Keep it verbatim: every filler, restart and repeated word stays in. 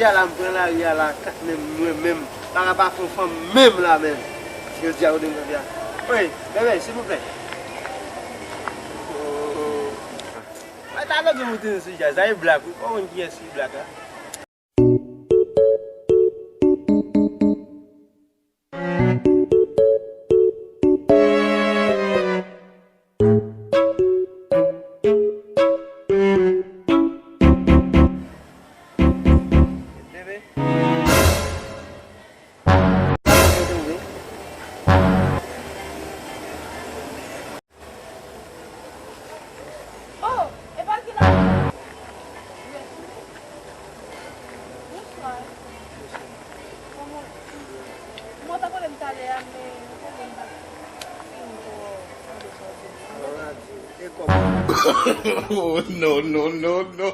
Jodi a la, m pran lari a la, kat menm, mwen menm, pa ka pa fè yon fanm menm la menm. Jodi a, ou de jodi a. Wi, bebe, silvouplè. Mwen ta lòt moun te sou jazz, sa e Black, wi. Ou konn kiyès ki Black la? Oh, e pa l ki la? Bonswa. Kòman w ye? Mwen ta konnen m talè a, men mwen konnen m pa fin twò tande sa w di m nan. Oh, no, no, no, no.